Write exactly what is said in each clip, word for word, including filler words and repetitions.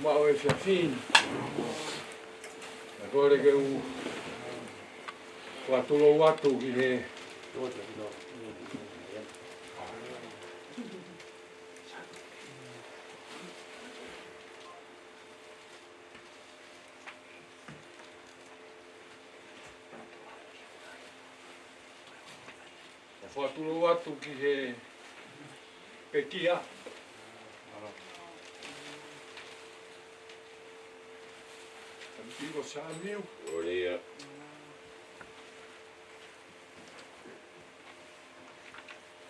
Maʻu e fiefia. ʻE kole ke u fakatulou atu ki he ʻo fakatulou atu ki he pekia. Tamasiʻi ko Samiu.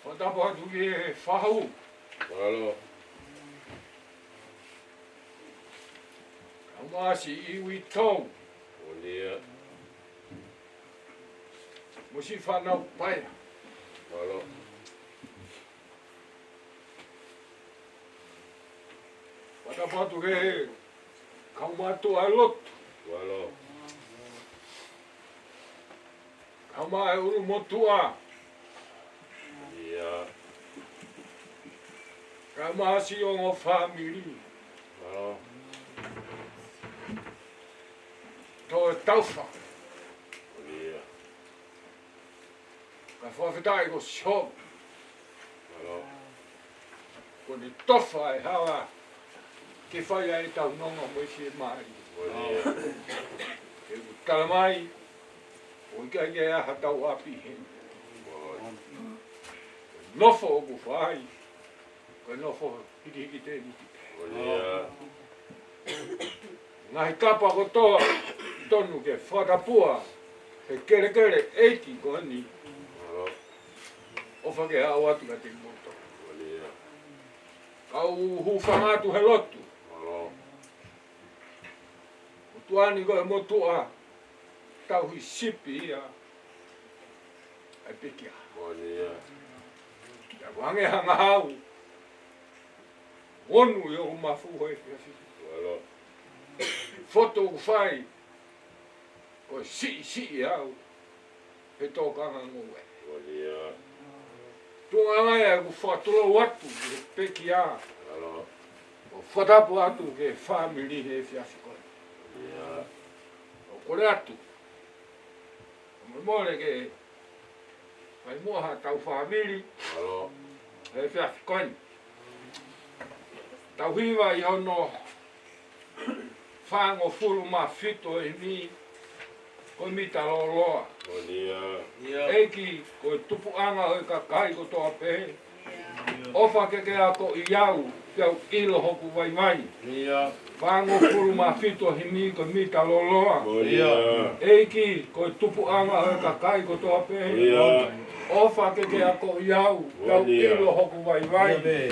Fakatapu atu ki he fahu. Mālō. Kae ʻumaʻā siʻi Uitou. Mo siʻi fānau Paea. Mālō. Fakatapu atu ki he kau mātuʻa lotu. Mālō. Kae ʻumaʻā e ʻulumotuʻa. Kae ʻumaʻā siʻi ongo fāmili. Mālō. Toe taufa. Kae fakafetaʻi ko Sihova. Mālō. Kuo ne tofa e hala ke fai ai ʻetau nonga mo e fiemālie. Mālō. He ʻoku tala mai, ʻoku ʻikai ke ʻi ai ha tau ʻapi heni. Mālō. Nofo ʻoku fai, ko e nofo hikihiki tēniti. Mālō. Ngaahi tapa kotoa tonu ke fakatapua he kelekele ʻeiki ko eni. Mālō. ʻOfa ke aʻu atu kiate kimoutolu. Mālō. Kau hūfanga atu he lotu. Mālō. Motuʻa ni ko e motuʻa tauhi sipi ia ʻa e pekia. Mālō. Pea ʻoku hangē ha ngahau ʻoku ʻunu ʻi hoku mafu he efiafi. Mālō. Foto ʻoku fai, ko e siʻisiʻi au he tokanga ngoue. Mālō. Tuʻunga ia ʻeku fakatulou atu ki he pekia. Mālō. ʻO fakatapu atu ki he fāmili he efiafi ko eni. Mālō. ʻO kole atu, mole ke fai muʻa ha tau fāmili. Mālō. He efiafi ko eni. Tau hiva ʻi hono fāngofulu mā fitu ʻo e himi, ko e mita lōloa. ʻEiki, ko e tupuʻanga ʻo e kakai kotoa pē. ʻOfa ke ke akoʻi au, ke u ʻilo hoku vaivai. Fāngofulu mā fitu ʻo e himi, ko e mita lōloa. ʻEiki, ko e tupuʻanga ʻo e kakai kotoa pē. ʻOfa ke ke akoʻi au, ke u ʻilo hoku vaivai.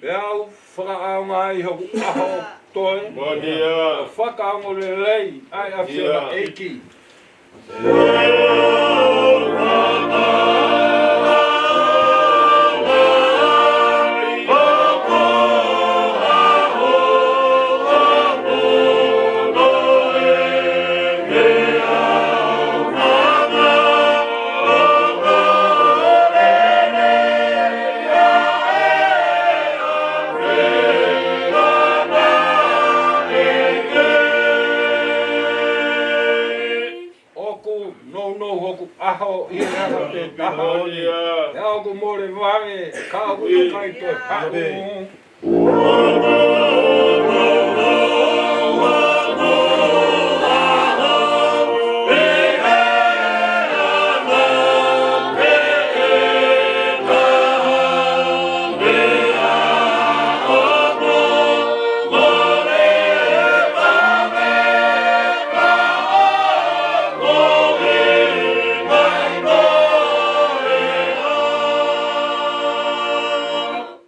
Pea u fakaʻaonga ai hoku ʻaho toe. Mālō. ʻO fakaongo lelei ʻa e ʻafio ʻa e ʻEiki. ʻaho ʻi he anga pē taha. Molia. He ʻoku mole vave, ka ʻoku ʻikai toe haʻu.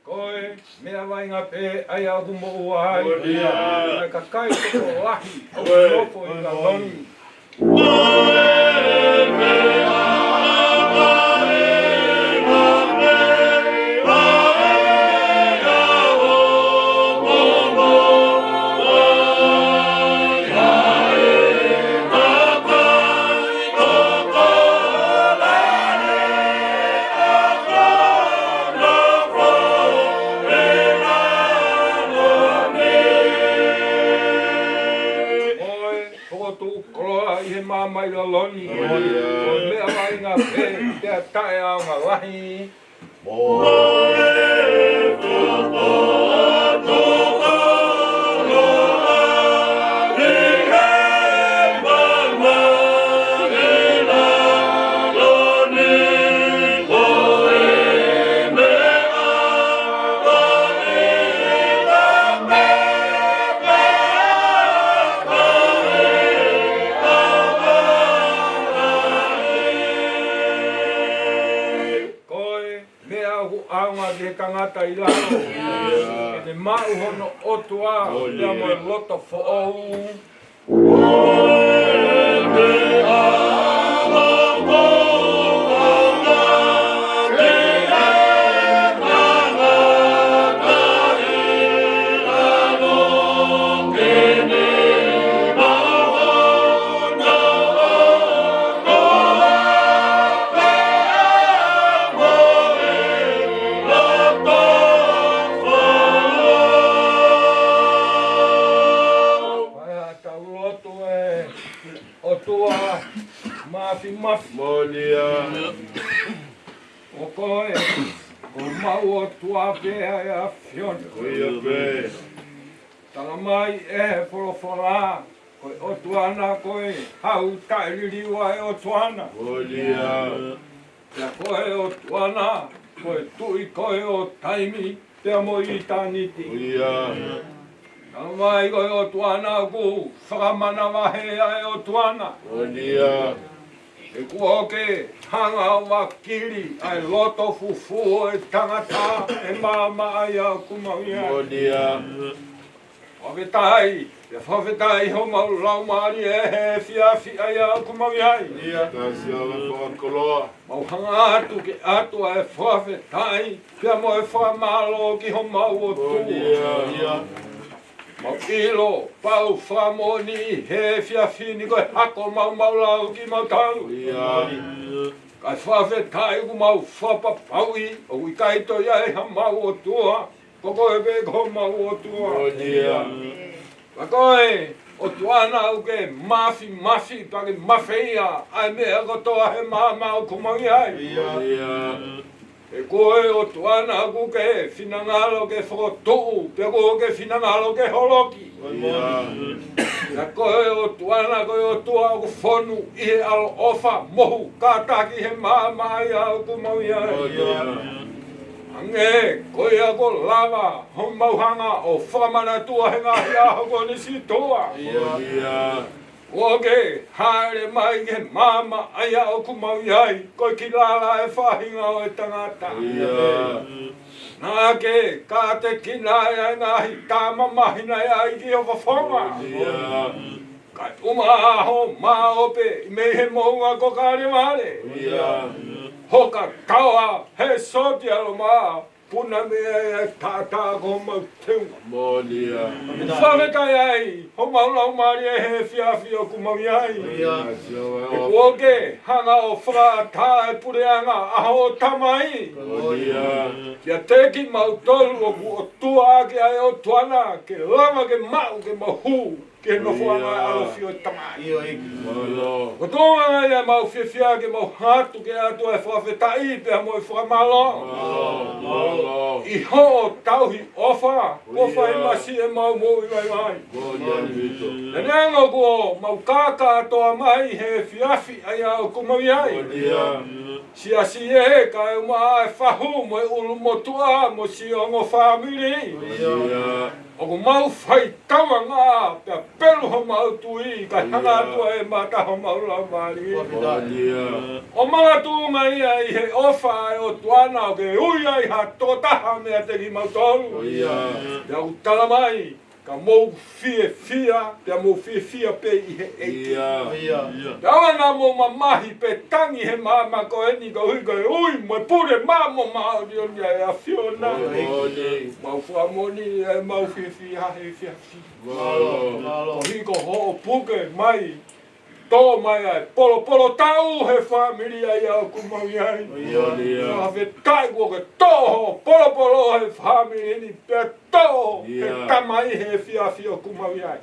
Ko e meʻa vaʻinga pē ʻa ia ʻoku moʻua ai. Molia. Kae kakai tokolahi ʻoku nofo ʻi Laloni. Fokotuʻu koloa ʻi he maama ʻi Laloni. Ko e meʻa vaʻinga pē, pea taʻeʻaonga lahi. Ko e meʻa ʻoku ʻaonga ki he tangata ʻi lalo, ke ne maʻu hono ʻOtua, pea mo e loto foʻou. Tau lotu. ʻE ʻOtua Māfimafi. Molia. Ko koe, ko homau ʻOtua pē ʻa e ʻAfiona. Ko ia pē. Tala mai ʻe he folofola, ko e ʻOtua na ko e hau taʻeliliu ʻa e ʻOtua na. Molia. Pea ko e ʻOtua na, ko e Tuʻi koe ʻo taimi, pea mo ʻitāniti. Ko ia. Tala mai ko e ʻOtua na ʻoku fakamanavahē ʻa e ʻOtua na. Ko ia. He kuo ke hanga ʻo vakili ʻa e loto fufū ʻo e tangata ʻi he maama ʻa ia ʻoku mau ʻi ai. Ko ia. Fakafetaʻi, pea fakafetaʻi homau laumālie he efiafi ʻa ia ʻoku mau ʻi ai. Ia. Tasi ala fakakoloa. Mau hanga atu ke ʻatu ʻa e fakafetaʻi, pea mo e fakamālō ki homau ʻOtua. Ia. Mau ʻilo, pau fakamoʻoni he efiafi ni ko e hako mau mau lau ki mau talu. Ia. Kae fakafetaʻi ʻoku mau fakapapauʻi, ʻoku ʻikai toe ʻi ai hamau ʻOtua. Ko koe pē ko homau ʻOtua. Ko ia. Ka ko e ʻOtua na ʻoku ke māfimafi pea ke mafeia ʻa e meʻa kotoa he maama ʻoku mau ʻi ai. Ia. Ko e ʻOtua na ʻoku ke finangalo ke fokotuʻu, pea ʻoku ke finangalo ke holoki. Ia. Ka ko e ʻOtua na ko e ʻOtua ʻoku fonu ʻi he ʻaloʻofa mohu kātaki he maama ʻa ia ʻoku mau ʻi ai. Ia. Hangē ko ia kuo lava homau hanga ʻo fakamanatua he ngaahi ʻaho kuo ʻosi tuʻa. Ia. Kuo ke hāʻele mai ki he maama ʻa ia ʻoku mau ʻi ai, ko e kiʻi lala ʻa e faʻahinga ʻo e tangata. Ia. Naʻa ke kātekina ʻa e ngaahi tā mamahi naʻe ʻai ki ho fofonga. Ia. Kae ʻuma ʻa hoʻo mā ʻo pē mei he moʻunga ko Kalevale. Ia. Hoka kaoa he sōtia Loma, puna mei ai ʻa e taʻataʻa ko homau teunga. Molia. Fakafetaʻi ai, homau laumālie he efiafi ʻoku mau ʻi ai. Ia. He kuo ke hanga ʻo fakaʻatā e puleʻanga ʻa hoʻo Tamai. Molia. Kiate kimautolu ʻoku ʻOtua ʻaki ʻa e ʻOtua na, ke lava ke maʻu ke mau hū ke nofoʻanga ʻa e ʻAlo fio ʻo e Tamai. ʻIo, ʻEiki. Mālō. Ko e tuʻunga ia ʻemau fiefia ke mau ʻatu ki he ʻOtua e fakafetaʻi pea mo e fakamālō. Mālō. Mālō. ʻI hoʻo tauhi ʻofa, kuo fai masiʻi ʻemau moʻui vaivai. Mālō. Neongo kuo mau kākātoa mai he efiafi ʻa ia ʻoku mau ʻi ai. Mālō. Siasi ē, kae ʻumaʻā e fahu mo e ʻulumotuʻa mo siʻi ongo fāmili. Mālō. ʻOku mau fai tauange pea pelu homau tui, kae hanga atu ʻa e mata homau laumālie. ʻO makatuʻunga ia ʻi he ʻofa ʻa e ʻOtua naʻa ke ui ai ha tokotaha meiate kimautolu. Pea ʻoku tala mai, ka mou fiefia, pea mou fiefia pē ʻi he ʻEiki. Pea ʻoua naʻa mou mamahi pe tangi he maama ko eni koeʻuhi ko e ui mo e pule maʻa mo māʻoniʻoni ʻa e ʻAfiona. Mau fakamoʻoni ʻemau fiefia he efiafi. Mālō. Koeʻuhi ko hoʻo puke mai, tō mai ʻa e polopolo tau he fāmili ʻa ia ʻoku mau ʻi ai. Fakafetaʻi kuo ke tō hoʻo polopolo he fāmili ni pea tō he tama ʻi he efiafi ʻoku mau ʻi ai.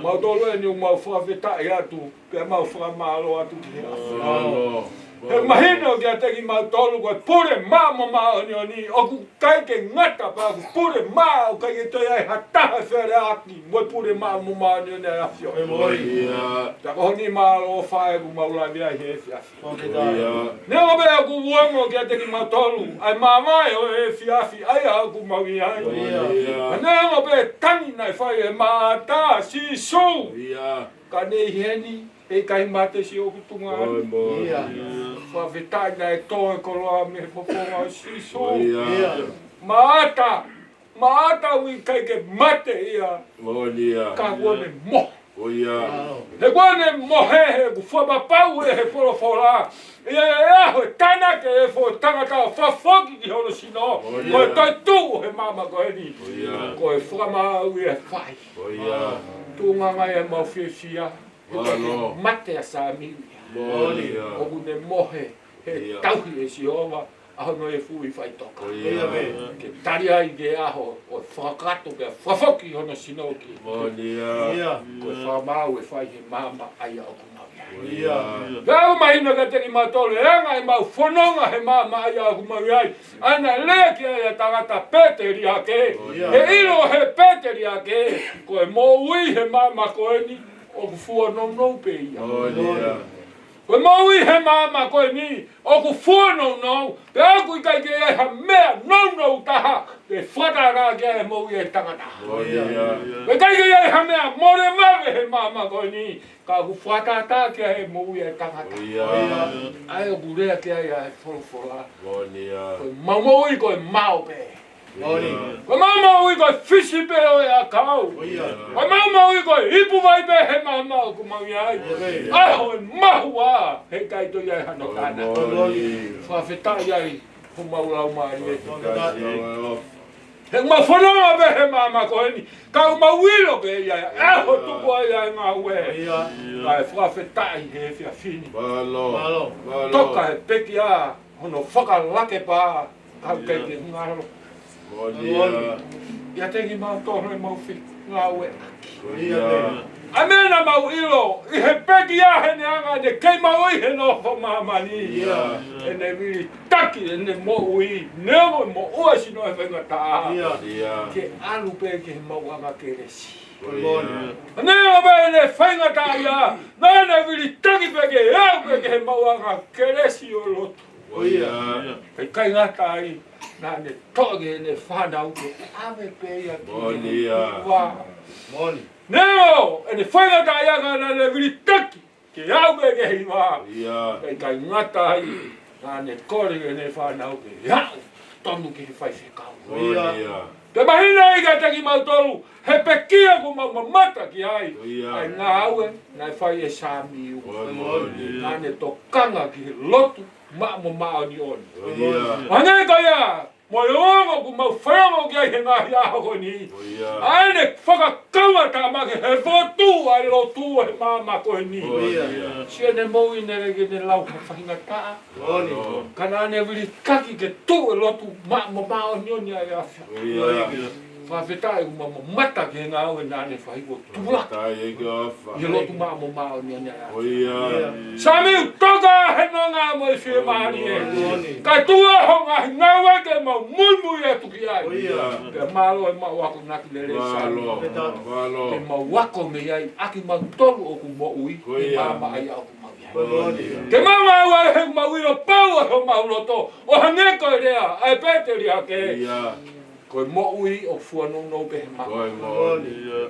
Mautolu eni ʻoku mau fakafetaʻi atu, pea mau fakamālō atu ki he ʻAfiona. He mahino kiate kimautolu ko e pule maʻa mo māʻoniʻoni ʻoku ʻikai ke ngata pē ʻoku pule maʻa, ʻoku ʻikai ke toe ʻi ai ha taha ʻe feleʻaki mo e pule maʻa mo māʻoniʻoni ʻa e ʻAfiona. Pea ko hono ʻofa ē ʻoku mau lave ai he efiafi. Neongo pē ʻoku ongo kiate kimautolu ʻa e mamahi ʻo e efiafi ʻa ia ʻoku mau ʻi ai. Neongo pē tangi naʻe fai ʻe Maʻata, Sīsū, ka ne ʻi heni, ʻe ʻikai mate siʻoku tuongaʻane. Fakafetaʻi naʻe tō e koloa mei he fofonga ʻo Sīsū. Maʻata, Maʻata, ʻoku ʻikai ke mate ia, ka kuo ne mohe. He kuo ne mohe he kuo fakapapauʻi ʻe he folofola, ʻi he ʻaho ʻe tānaki ai e foʻi tangata ʻo fakafoki ki hono sino, ko e toetuʻu he maama ko eni. Ko e fakamaau ia ʻe fai. Tuʻunga ia ʻemau fiefia. He kuo mate ʻa Samiu ia, ʻoku ne mohe he tauhi ʻe Sihova ʻa hono efu ʻi faʻitoka, ke tali ai ki he ʻaho ʻo e fakakakato ke fakafoki hono sino ki he. Ko e fakamaau ʻe fai he maama ʻa ia ʻoku mau ʻi ai. Pea ʻoku mahino kiate kimautolu e anga ʻemau fononga he maama ʻa ia ʻoku mau ʻi ai, ʻa ia naʻe lea ki ai ʻa e tangata pēteliake. He ʻilo ʻe he pēteliake ko e moʻui he maama ko eni ʻoku fua nounou pē ia. Ko e moʻui he maama ko eni ʻoku fua nounou, pea ʻoku ʻikai ke ʻi ai ha meʻa nounou taha ke fakatātā ki ai e moʻui ʻa e tangata. ʻOku ʻikai ke ʻi ai ha meʻa mole vave he maama ko eni ka ʻoku fakatātā ki ai e moʻui ʻa e tangata. ʻA ia ʻoku lea ki ai ʻa e folofola, ko ʻemau moʻui ko e mao pē. Ko ʻemau moʻui ko e fisi pē ʻo e ʻakau. Ko ʻemau moʻui ko e ipu vai pē he maama ʻoku mau ʻi ai. ʻAho ʻe mahu ai, he ʻikai toe ʻi ai hano tana. Fakafetaʻi ai homau laumālie. He ʻoku mau fononga pē he maama ko eni, ka ʻoku mau ʻilo pē ia, ʻaho tuku ai ʻa e ngāue. Kae fakafetaʻi he efiafi ni, toka he pekia hono fakalake pā, ka ʻoku ʻikai ke ngalo. ʻIate kimautolu ʻemau fie ngāueʻaki. ʻA e meʻa naʻa mau ʻilo ʻi he pekia heʻene anga ʻene kei maʻu ʻi he nofo māmani, ʻene vilitaki ʻene moʻui, neongo e moʻua sino he faingataʻa, ke ʻalu pē ki he maʻuʻanga kelesi. Neongo pē ʻene faingataʻaʻia, naʻa ne vilitaki pē ke aʻu pē ki he maʻuʻanga kelesi ʻo e lotu. Pea ʻikai ngata ai, naʻa ne toʻo ki heʻene fānau ke ʻave pē ia ki he hiva. Neongo ʻene faingataʻaʻia ka naʻa ne vilitaki ke aʻu pē ki he hiva. Pea ʻikai ngata ai, naʻa ne kole ki heʻene fānau ke aʻu tonu ki he faifekau. Pea mahino ai kiate kimautolu he pekia ʻoku mau mamata ki ai, ʻa e ngāue naʻe fai ʻe Samiu. Naʻa ne tokanga ki he lotu maʻa mo māʻoniʻoni. Hangē ko ia mo e ongo ʻoku mau fanongo ki ai he ngaahi ʻaho ko eni, ʻa ʻene fakakauʻatā mai ki he fotu ʻa e lotu he maama ko eni. Siʻene moʻui naʻe ʻikai ke ne lau ha faingataʻa, ka naʻa ne vilitaki ke tuʻu e lotu maʻa mo māʻoniʻoni ʻa e ʻAfiona. Fakafetaʻi ʻoku mau mamata ki he ngāue naʻa ne fai ko e tupulaki. Fakafetaʻi ʻEiki ʻofa. ʻI he lotu maʻa mo māʻoniʻoni ʻa e ʻOtua. ʻIo. Saame ʻoku toka he nonga mo e fiemālie. ʻIo. Kae tuku ho ngaahi ngāue ke mau muimui atu ki ai. ʻIo. Pea mālō e mau akonaki lelei Saame. Mālō. Mālō. Ke mau ako mei ai ʻa kimautolu ʻoku moʻui. ʻIo. Ke maama ai ʻoku mau ʻi ai. ʻIo. Ke mau ngāue he mau ʻilo pau ʻa homau loto. ʻO hangē ko e lea ʻa e pēteliake. ʻIo. Ko e moʻui ʻoku fua nounou pē he maama. Ko e moʻoni. ʻIo.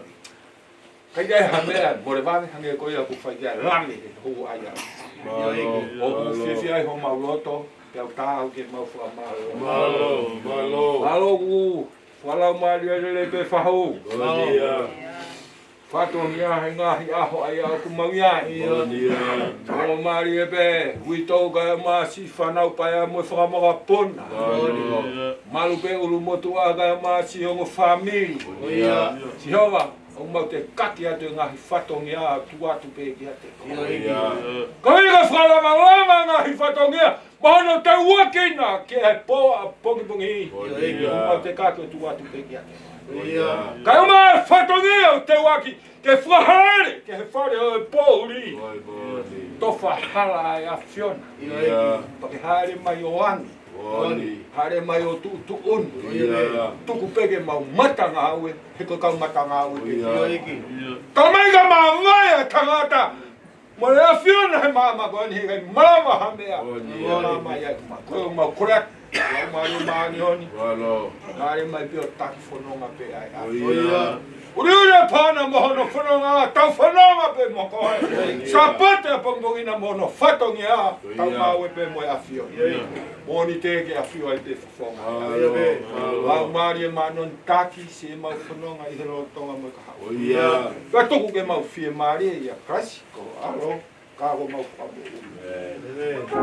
ʻIkai ʻi ai ha meʻa, mole vave hangē ko ia ʻoku fai ki ai e lave he houʻeiki. Mālō, ʻOku mālō. Fiefia ai homau loto, pea ʻoku taau ke mau fakamālō. Mālō, mālō. Mālō ʻoku fakalaumālie lelei pē fahu. Mālō. Fatongia he ngaahi ʻaho ʻa ia ʻoku mau ʻi ai. Mālō. ʻOku mālie pē, uitou kae ʻumaʻā siʻi fānau paea mo e fanga makapuna. Mālō. Malu pē ʻulumotuʻa kae ʻumaʻā siʻi ongo fāmili. Mālō. Sihova, ʻoku mau tekaki atu e ngaahi fatongia ʻo tuku atu pē kiate koe. ʻIo. Koeʻuhi ko e fakalamalama ngaahi fatongia, mo hono teuaki na ki he pō ʻapongipongi. ʻIo. ʻOku mau tekaki ʻo tuku atu pē kiate koe. ʻIo. Kae ʻumaʻā e fatongia ʻo teuaki ke fakahāʻele ki he fale ʻo e poʻuli. Mālō. Tofa hala ʻa e ʻAfiona. ʻIo. Pea ke hāʻele mai ʻo angi. Moʻoni. Hāʻele mai ʻo tuʻutuʻuni. ʻIo. Tuku pē ke mau mata ngāue, he ko e kau mata ngāue pē. ʻIo. ʻIo. Ka mai ka māvae ʻa e tangata mo e ʻAfiona he maama ko eni he ʻikai malava ha meʻa. Moʻoni. Ke māmā ia ki ma. Ko e mau kole atu. Laumālie Māʻoniʻoni. Mālō. Hāʻele mai pē ʻo taki fononga pē ai. ʻIo. ʻIo. ʻUliʻuli ʻa e pāna mo hono fononga, tau fononga pē mo koe. Sāpate ʻapongipongi na mo hono fatongia, tau ngāue pē mo e ʻAfiona. Mōnite ke ʻafio ai pē fofonga. Mālō, mālō. Laumālie Māʻoniʻoni taki siʻemau fononga ʻi he lolotonga mo e kahaʻu. Pea tuku ke mau fiemālie ʻia Kalaisi ko ho ʻAlo, ka ko homau Fakamoʻui.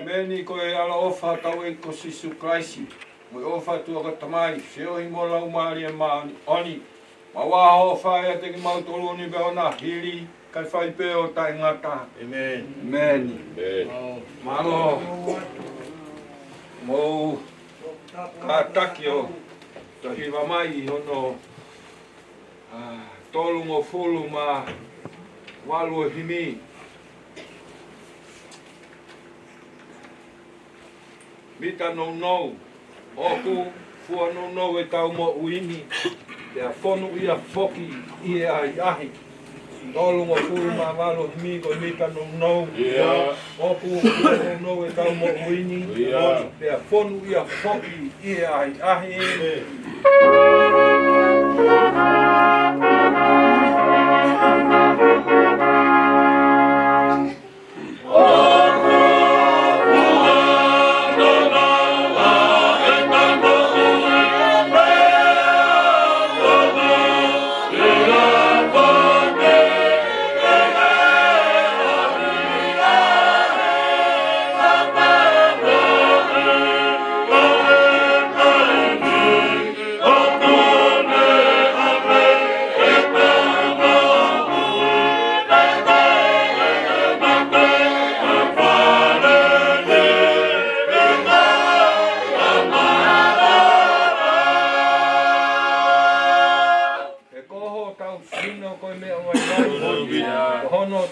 Meni ko e ʻaloʻofa ʻa hotau ʻEiki ko Sīsū Kalaisi, mo e ʻofa ʻa e ʻOtua ko e Tamai, feohi mo e Laumālie Māʻoniʻoni, mau ʻofa ʻiate kimautolu ni pea ʻo na hili, kae fai pē ʻo taʻengata. ʻĒmeni. ʻĒmeni. ʻĒmeni. Mālō. Mou kātaki ʻo toe hiva mai ʻi hono, ā, tolungofulu mā valu ʻo e himi. Mita nounou, ʻoku fua nounou ʻetau moʻui ni, pea fonuʻia foki ʻi he ʻahiʻahi. Tolungofulu mā valu himi ko e mita nounou. ʻIo. ʻOku fua nounou ʻetau moʻui ni, ʻio, pea fonuʻia foki ʻi he ʻahiʻahi.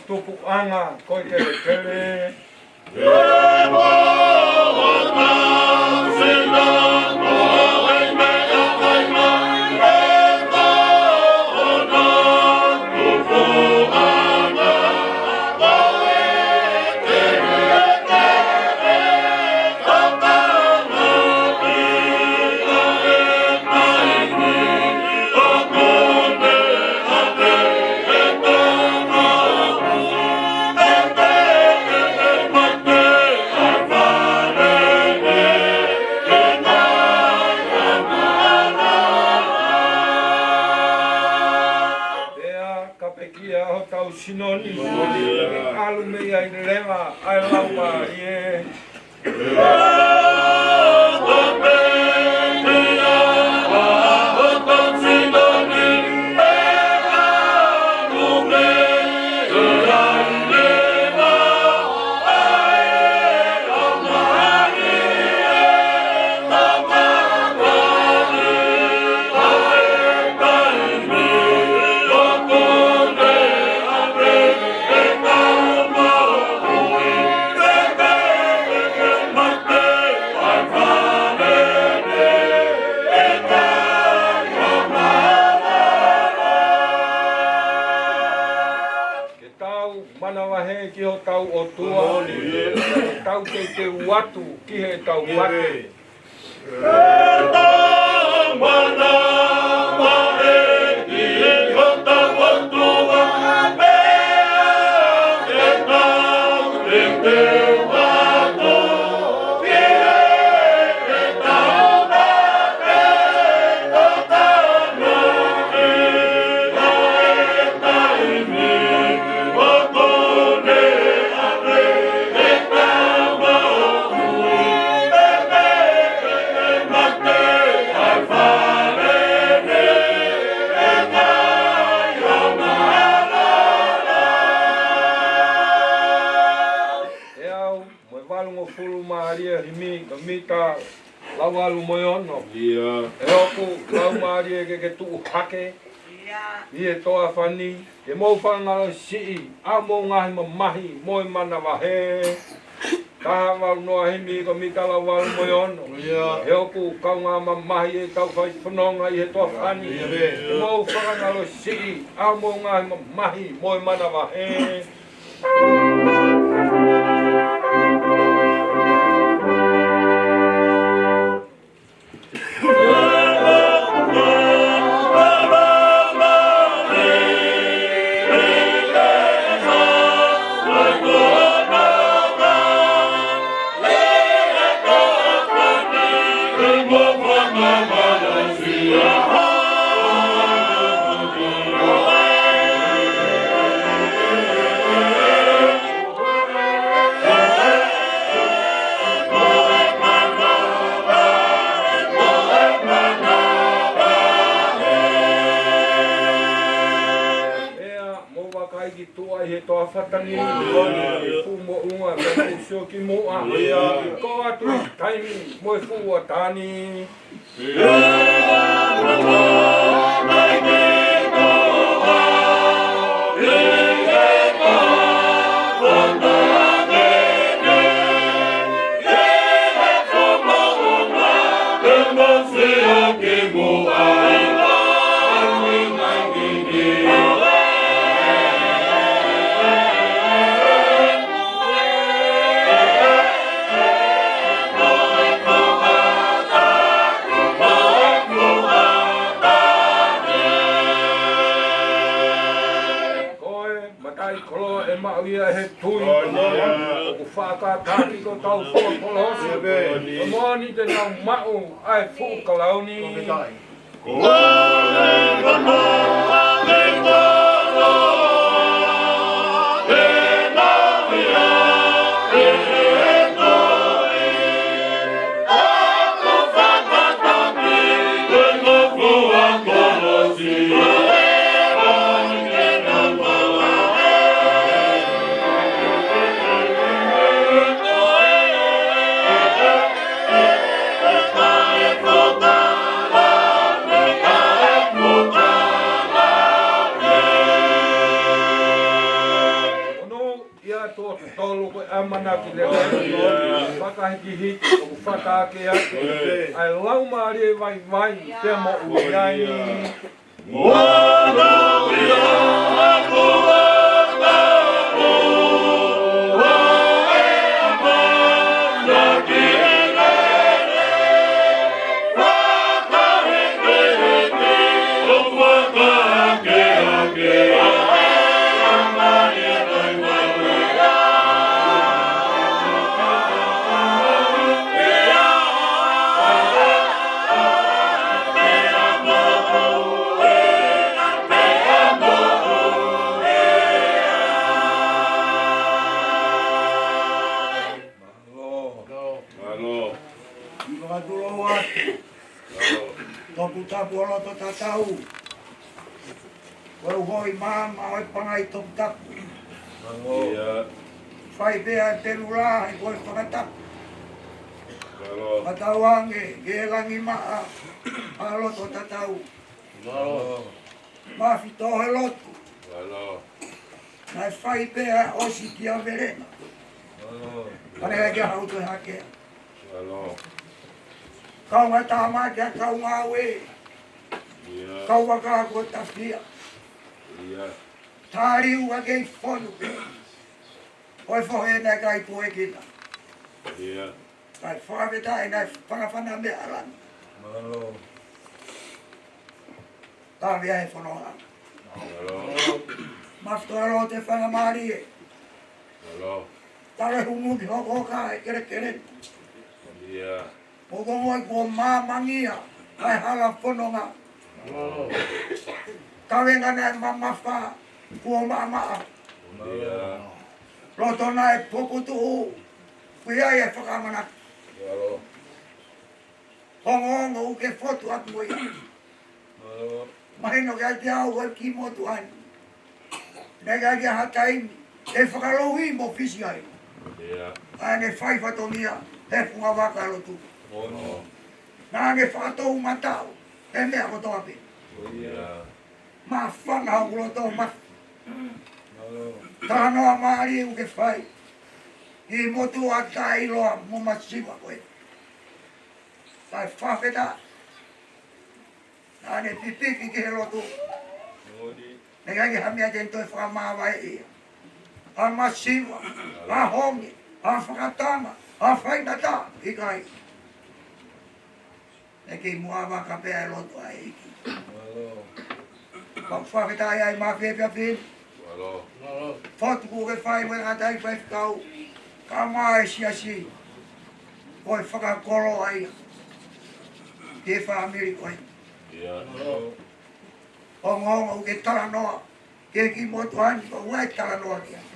tupuʻanga ko e kelekele. Pea ka pekia hotau sino ni, ʻalu mei ai leva ʻa e Laumālie. Ke tau manavahē ki hotau ʻOtua, ke tau teuteu atu ki heʻetau mate. ʻE au, mo e valungofulu mālie himi, ka mita lau valu mo e ono. ʻE hoku Laumālie ke ke tuʻu hake ʻi he toafa ni, ke mou fakangalosiʻi ʻa hoʻomou ngaahi mamahi mo e manavahē. Taha valu noa himi, ka mita lau valu mo e ono. ʻE hoku kaungā mamahi ʻetau fai fononga ʻi he toafa ni, ke mou fakangalosiʻi ʻa hoʻomou ngaahi mamahi mo e manavahē. Pea mou vakai ki tuʻa ʻi he toafa ni, ʻi he fuʻu moʻunga, pea mou sio ki muʻa. Ko atu taimi mo e fuʻu ata ni. Ko e mataʻikoloa ʻe maʻu ia he tui. ʻOku fakataki ko hotau fua kolosi. Ko e moʻoni te nau maʻu ʻa e fuʻu kalauni. Manaki leva, fakahikihiki ʻoku fakaake ake ʻa e laumālie vaivai pea mo ʻuliʻi. Mālō. Mālō. Kiʻi fakatulou atu. Mālō. Toputapu ʻo loto tatau. Ko e uho ʻi māmani ʻo e pangai toputapu. Mālō. ʻIo. Fai pē ʻa e telula he ko e fakatapu. Mālō. Fakatauange ke langi maʻa ʻa loto tatau. Mālō. Mafi tō he lotu. Mālō. Naʻe fai pē ʻa e ʻosi kia Velena. Mālō. Ka naʻe ʻikai ke hau toe hake. Mālō. Kaungā tama kia kaungā ue. ʻIo. Kau vaka ko tafia. ʻIo. Tali ua kei fonu pē. ʻO e fohe naʻe ʻikai puekina. ʻIo. Kae fakafetaʻi naʻe fanafana mei ʻalangi. Mālō. Ka vea he fononga. Mālō. Mafi tō e lotu faingamālie. Mālō. Tale humu ki hokohoka e kelekele. ʻIo. Ko ko ngoi kuo māmangia ʻa e hala fononga. Mālō. Kavenga naʻe mamafa kuo maʻamaʻa. ʻIo. Loto naʻe puputuʻu, ʻoku ʻi ai e fakamanaki. Mālō. Ongoongo ʻoku ke fotu atu mo ia. Mālō. Mahino kiate au ʻa e kiʻi motuʻa ni. Naʻe ʻikai ke ʻi ai ha taimi ʻe fakalouhi mo fisi ai. ʻIo. ʻA ʻene fai fatongia he funga vaka lotu. Mālō. Naʻa ne fakatoumataʻu he meʻa kotoa pē. ʻIo. Māfana hoku loto Mafi. Mālō. Talanoa mālie ʻoku ke fai. Kiʻi motuʻa taʻeʻiloa mo masiva ko ē. Kae fakafetaʻi. Naʻa ne pipiki ki he lotu. Moʻoni. Naʻe ʻikai ke ʻi ai ha meʻa te ne toe fakamāvaeʻi ia. ʻA masiva, ʻa honge, ʻa fakatanga, ʻa faingataʻa, ʻikai. Naʻe kei muʻa vaka pē ʻa e lotu ʻa e ʻEiki. Mālō. Pea fakafetaʻi ai Mafi he efiafi ni. Mālō. Mālō. Fotu kuo ke fai mo e ngaahi faifekau. Kae ʻumaʻā e siasi. Ko e fakakoloa ia. Ki he fāmili ko ē. ʻIo. Mālō. Ongoongo ʻoku ke talanoa ki he kiʻi motuʻa ni, ko ʻeku talanoa ki ai.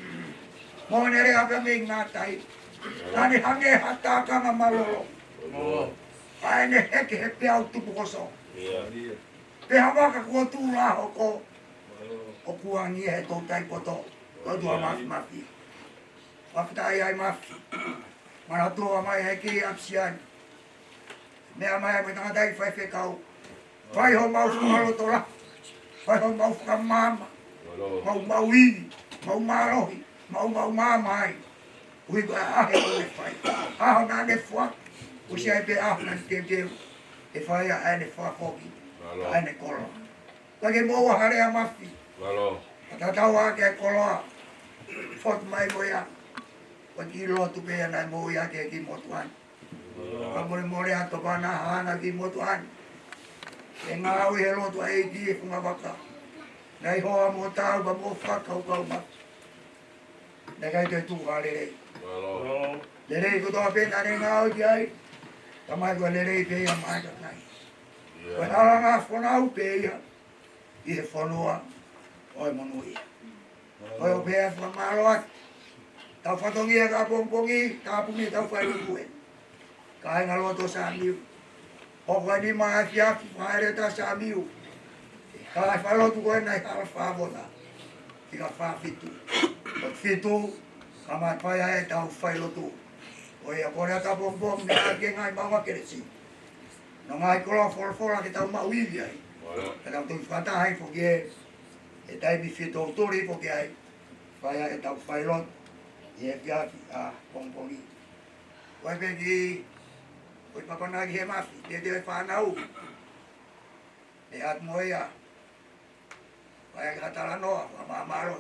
Mo ʻene lea pē mei ngātai. Naʻa ne hangē ha tākanga mālōlō. ʻA ʻene heke he peau tupukoso. Pea ha vaka kuo tuʻu lā hoko. ʻOku angi he toutai poto. Ko e tuʻa Mafimafi. Fakafetaʻi ai Mafi. Manatua mai he kiʻi ʻapisiani. Meʻa mai mo e tangataʻeiki faifekau. Fai homau fakalotolahi. Fai homau fakamaama. Mālō. Mau maʻu ivi. Mau mālohi. Mau maʻu maama ai. Ui ko e ʻaho ko ē fai. ʻAho naʻa ne foaki. ʻOsi ai pē ʻaho naʻa ne teuteu. ʻE fai ʻa ʻene fakafoki. Mālō. ʻA ʻene koloa. Ka ke moʻua ha lea Mafi. Mālō. Ka tatau ʻa e koloa. Fotu mai ko ia. Ko e kiʻi lotu pē ia naʻe moʻui ʻaki e kiʻi motuʻa ni. Ka molemole atu pē naʻa hanga kiʻi motuʻa ni. ʻE ngāue he lotu ʻa e ʻEiki he funga vaka. Naʻe hoa mo tau ka mo fakakaukau Mafi. Naʻe ʻikai toe tuku ha lelei. Mālō. Lelei kotoa pē naʻa ne ngāue ki ai. Tamai ko e lelei pē ia mai ka kai. Ko e halanga fonau pē ia. ʻI he fonua ʻo e monūʻia. Ko e ʻofa pē ʻa e fakamālō atu. Tau fatongia ka pongipongi, ka puni tau fai lotu ē. Kāinga loto Sāmiu. Hoko eni mai afiafi, fai leta Sāmiu. Ka e fai lotu ko ē naʻe hala fā vona. Ki ka fā fitu. Ko fitu, ka mai fai ai tau fai lotu. Ko ia ko lea ka pongipongi, naʻa ke ngai maua kelesi. Naʻa ngai koloa folofola ke tau maʻu ivi ai. Mālō. Ke tau tui fakataha ai foki ē. ʻE taimi fito tuli foki ai. Fai ai ʻetau fai lotu. ʻi he efiafi ʻapongipongi. Ko e peki, ko e papana ki he mafi, te te fānau. ʻE atu mo ia, ʻai ke talanoa, fakamālō.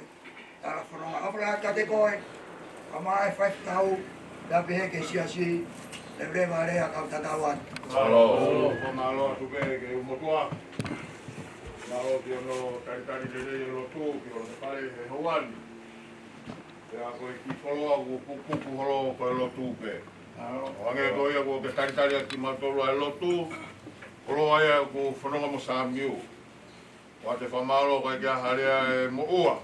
Tala fononga ʻofa lahi kiate koe, kae ʻumaʻā e faifekau, pea pehē ki he siasi, leveleva e lea kau tatau atu. Mālō. Fakamālō atu pē ki he motuʻa. Mālō ki hono talitali lelei e lotu, ki hono fale he houa ni. Pea ko e kiʻi koloa kuo pukupuku holo ko e lotu pē. Mālō. ʻO hangē ko ia kuo ke talitali ʻaki kimautolu ʻa e lotu, koloa ia kuo fononga mo Samiu. ʻOatu e fakamālō kae ʻikai ke ʻi ai ha lea ʻe moʻua.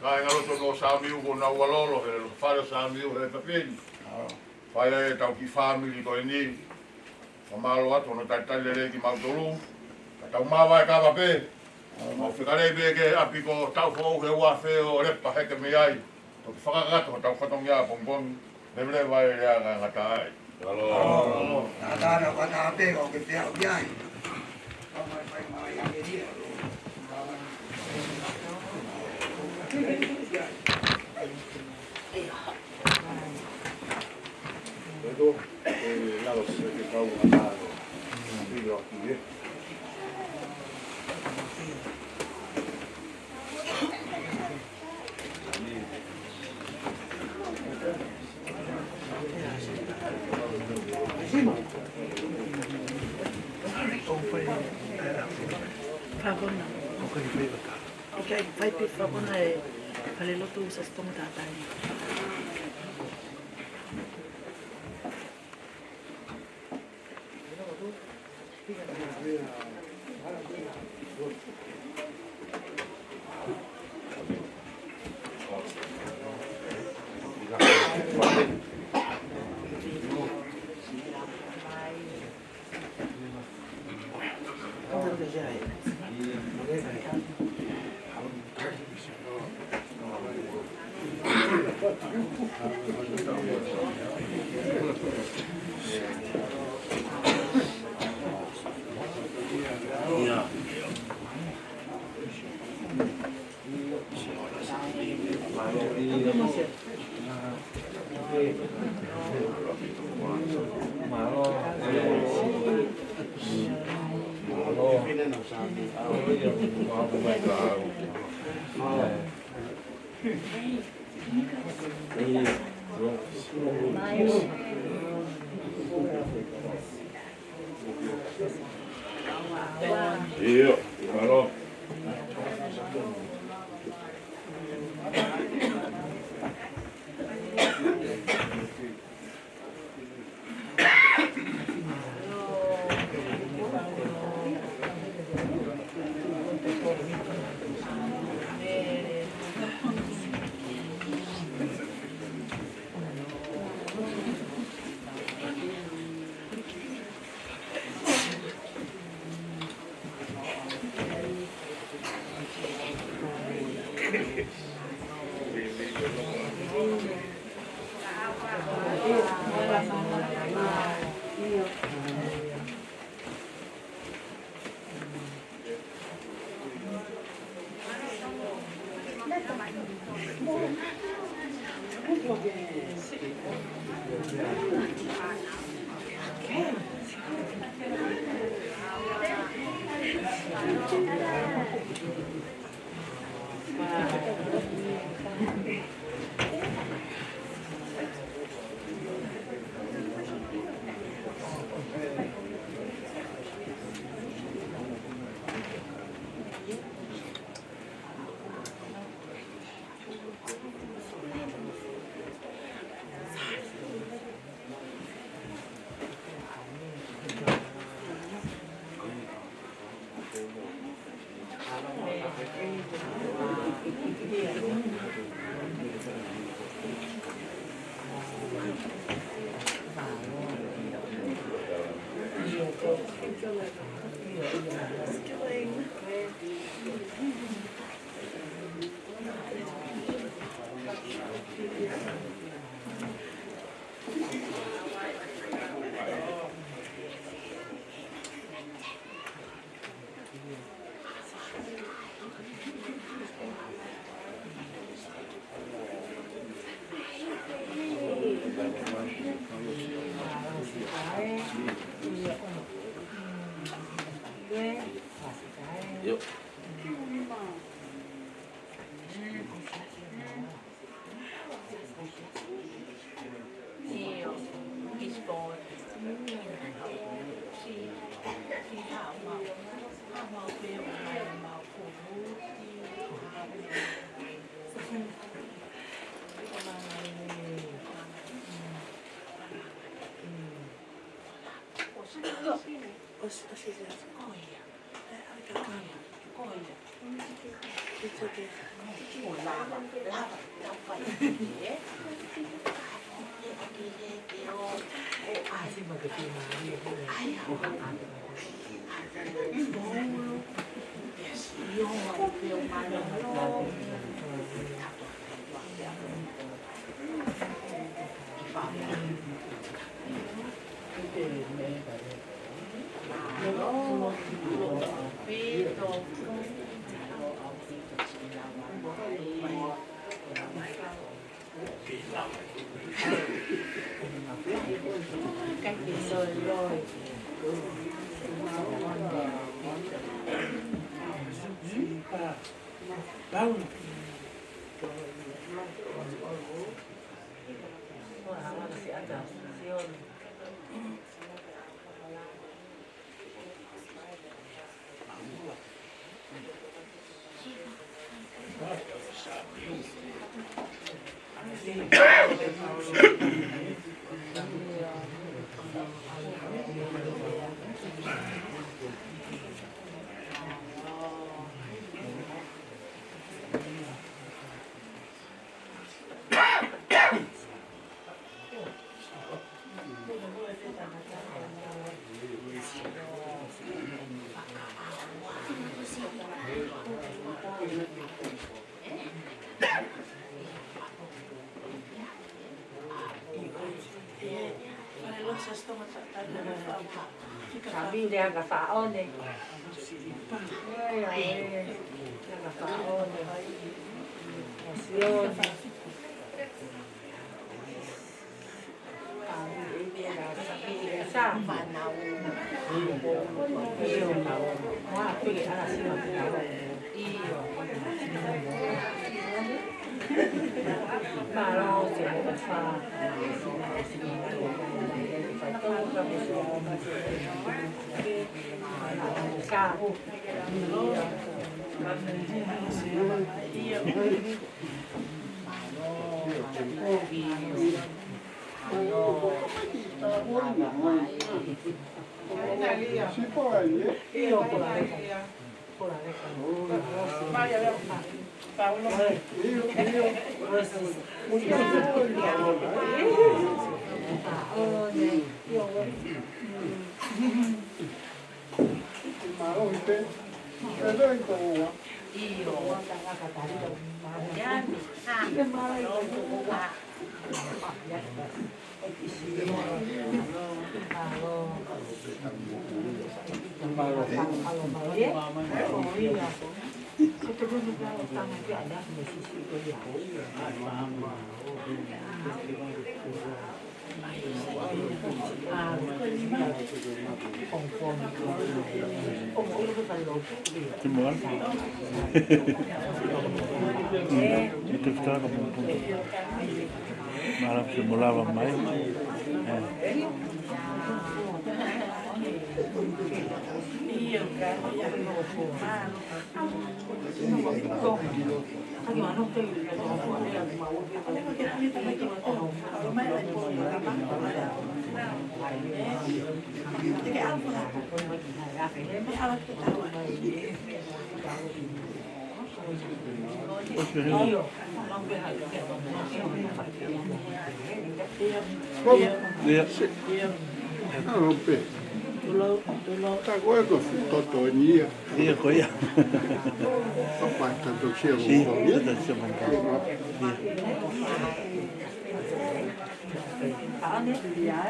Kāinga lotu ʻo Samiu kuo nau ʻalu lolo he fale ʻo Samiu he papeni. Fai ai ʻetau kiʻi fāmili ko eni. Fakamālō atu hono talitali lelei kimautolu. Ka tau māvae kava pē. Mau fekauʻi pē ki he ʻapi ko Taʻufoʻou he uafe ʻo Lepa heke mei ai. Toki fakakakato hotau fatongia ʻapongipongi, leveleva e lea kae ngata ai. Mālō. Tātā na kata pē ʻo ke pea ʻo ki ai. Ito, e lava se ke kau a mālō. Pilo ki e. Favor, no. Ok, fai pē favor na e fale lotu Siasi Tonga Tātāina. ʻIo, mālō. Yep. Ka mine anga faone. Ia, ia, ia. Anga faone. Sione. Ka mine anga sa. Sa. Io. Ua pili ala sima. Io. Mālō, Sihova. Sa. Te moana. Ito fitaka mo. Mālō, se mo lava mai. Eh. Ia. Ah, ok. Ka ko e ko fu toto ni ia. Ia ko ia. Papa, tanto sia mo. Ia, tanto sia mo. Ia. Ia.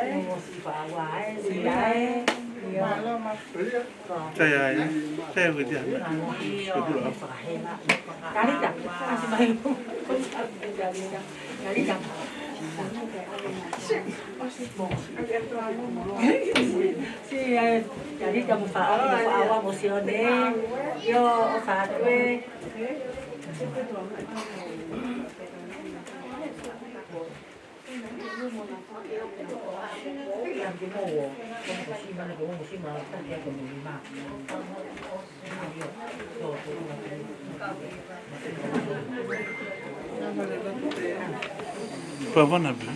Sai ai, sai ai, ko e tia. Kalita, kasi mai. Kalita. Sí, eh, Talita mo Faʻo, mo Faʻo, mo Sione. ʻIo, ʻofa atu ē. Pavana bi.